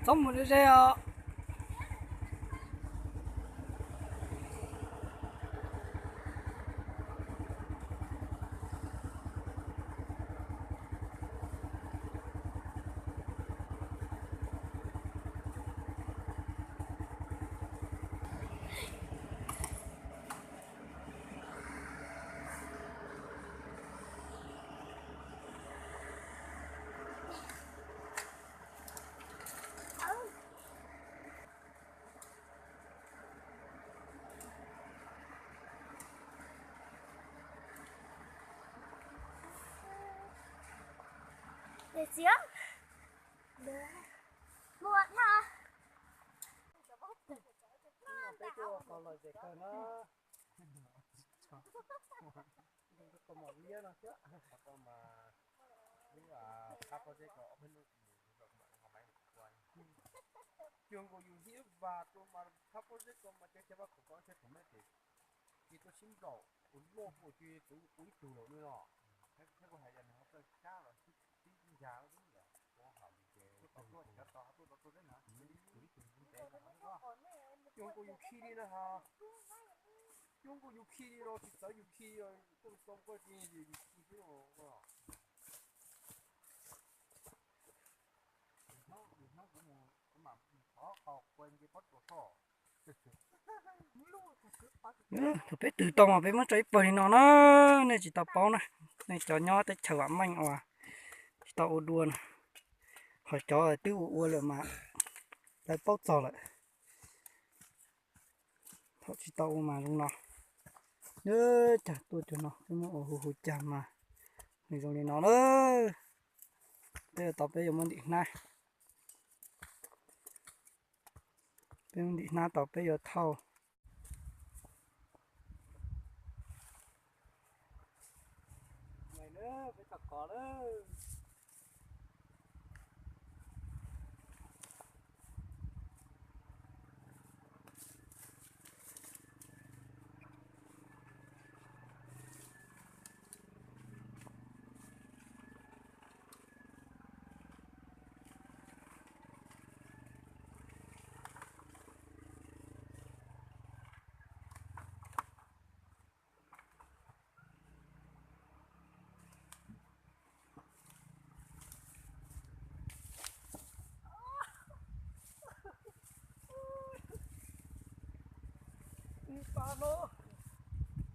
Txhob mus ze ze os. Txiv, mus tha. Peb tuaj qhov lom zem kawg na. Qhov mom liab no thiab. Qhov ko mas lub thab pob zeb ko ob peb lub mus rau mam qhov maiv ua. Cuag nkaus yus hib lub vas rau mas thab pob zeb ko mas cov chaw vaj khaum ko thiab thaum mej ces ces tuaj sib nplaum ua luaj ua cuag tus ua ib tug lawm no. Thiab kuv hais tias nws ho txawj kab los tib ncag lub yom. Kuv hais ces tuaj tau tuaj, cov tau tuaj tau tuaj xwb na. Cuag nkaus yus khi li na ha. Cuag nkaus yus khi li los tsis txawv yus khi, tuaj tau koj ces yus khi xwb os. Thaum peb twb tau mas peb muab tso ib pawg li no na, nej tsis tau paub na, nej cov nyob teb chaws vam meej uas tsis tau ua dua na, ho cov twb ua ua lawm mas lawv paub txog lawm. Thaum tsis tau ua mas zoo no, cag tuaj cuag no, peb muab ua hu hu cag mas nws zoo li no na. Peb yuav tau peb yuav muab ntim hnab, peb muab ntim hnab tau peb yuav thauj. Mus.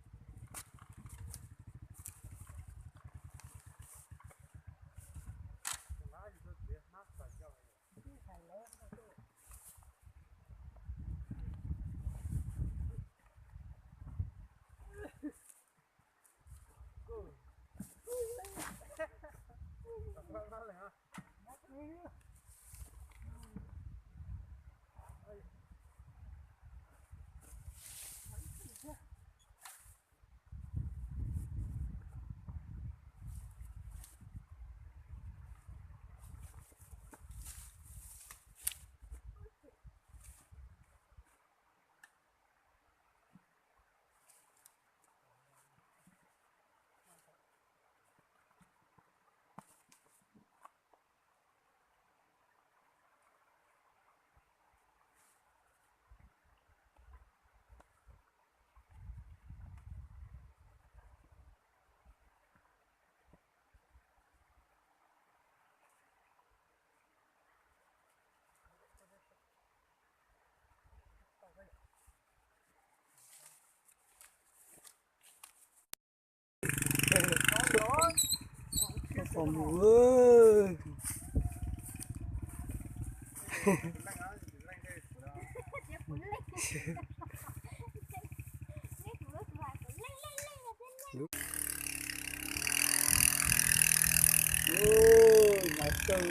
Ui, mas kawg.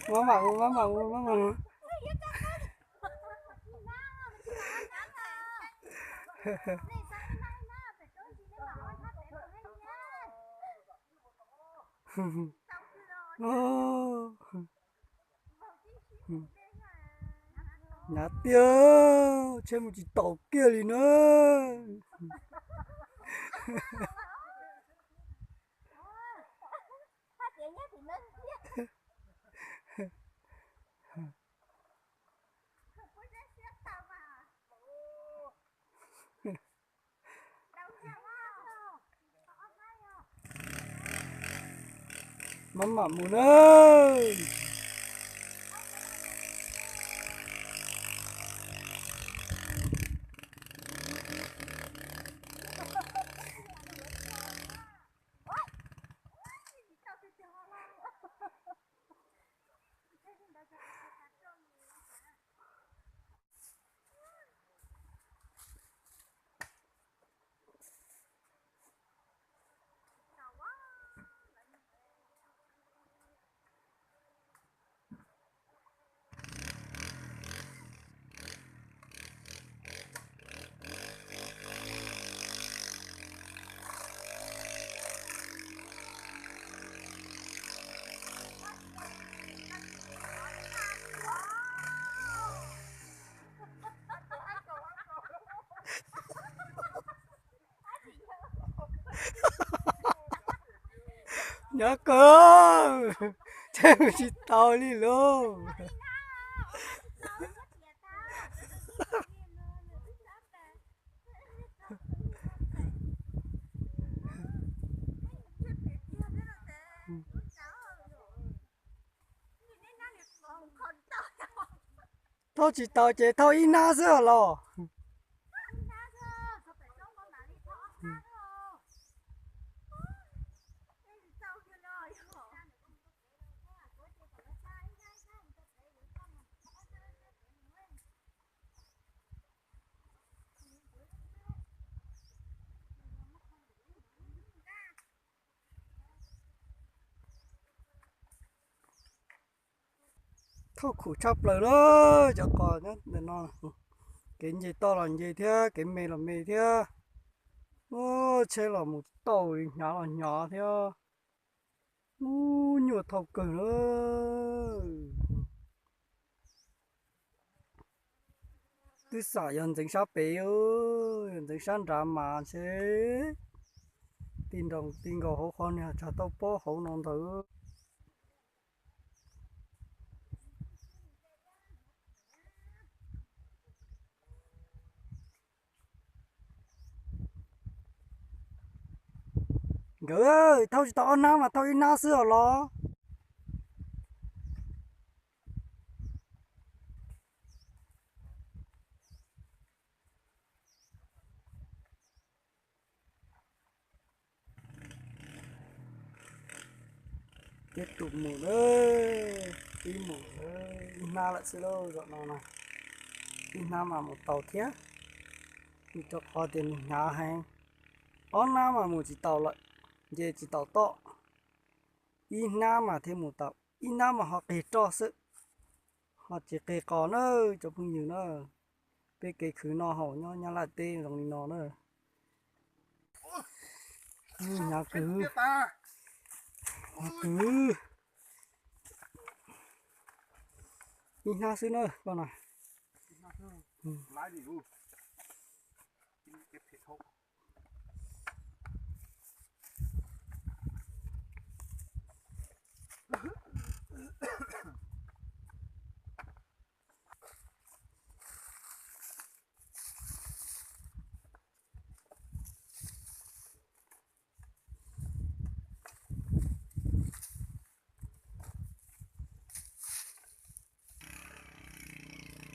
Mab mam, mab mam, mab mam. Hnyav tiag, tsheb mus tsis taus kiag li na. Maj mam mus na. Nyob kawg, tsheb mus tsis tau li lauj. Thauj tsis tau ces thauj ib hnab xwb os los. Thauj khum tshaj plaws lawm cov qos nyob ntawm no. Kev nce toj los nce thiab, kev me los me thiab. Ub, tsheb los mus tsis tau li, hnyav los hnyav thiab. Ub, nyuaj thauj kawg na. Twb xam yog ntxeev sab pem, yog ntxeev sab nrad mas ntshe ti nroo ti nkaus hauv qhov niag tsag tauj pob hauv no ntawd. Nkawd thauj tsis tau ob hnab mas thauj ib hnab xwb os los. Tib tus mus lawm, tib mus lawm, ib hnab lawm xwb lauj zaum no na. Ib hnab mas mus tau thiab, vim rau qhov tias nws hnyav heev. Ob hnab mas mus tsis tau lawm, nce tsis tau toj. Ib hnab mas thiaj mus tau, ib hnab mas ho qig roj xwb, ho tsis qig qos na cov phooj ywg na. Peb kev khwv noj haus nyob Nyab Laj teb zoo li no na. Hnyav kwv, hnyav kwv. Ib hnab xwb na koj na.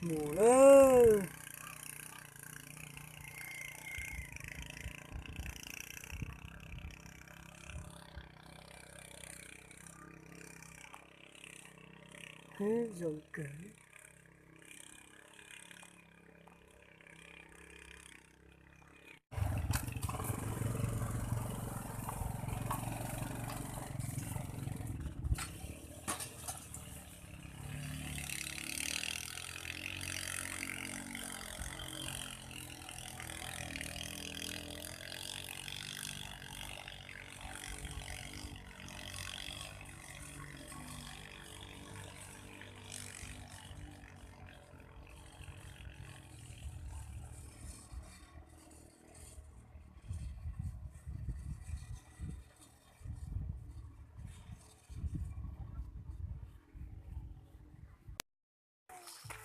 Mus lawm. Zoo kawg.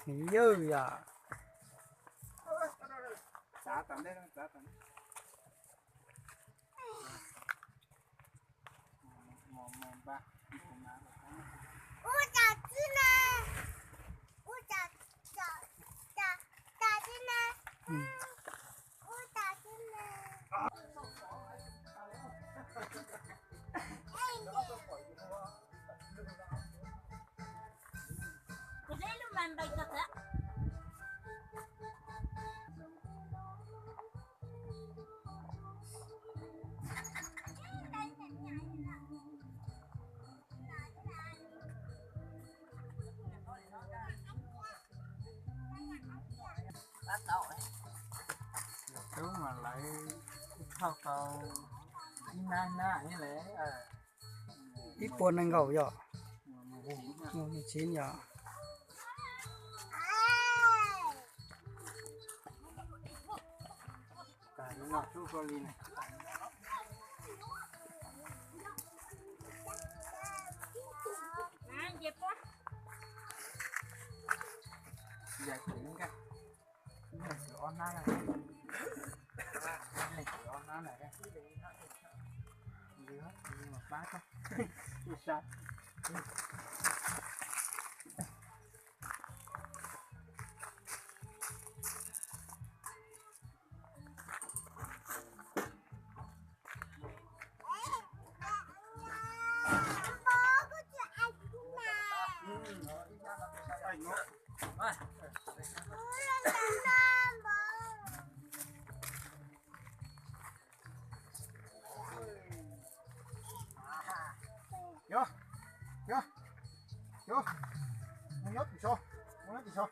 Nws yawg yom. Tub mas lawv kuj thauj tau ib nab nab le, ib puas nees nkaum yom, mus tsiv yom. Nyob, nyob, nyob, mus nyob tim so, mus nyob tim so.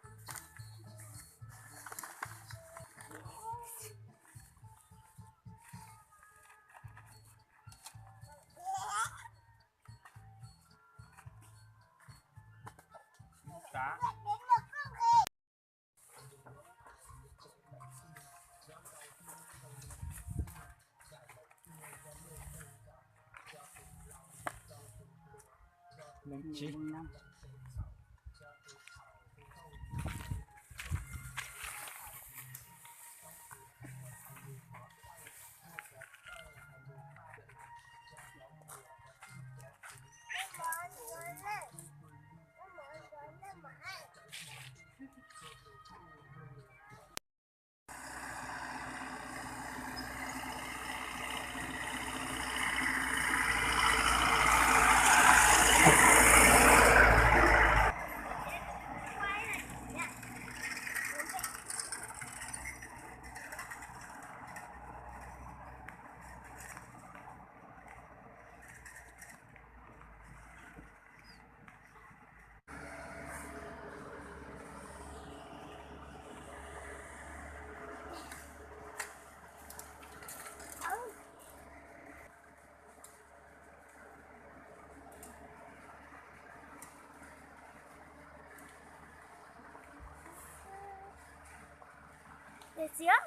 Leej txiv. Txiv,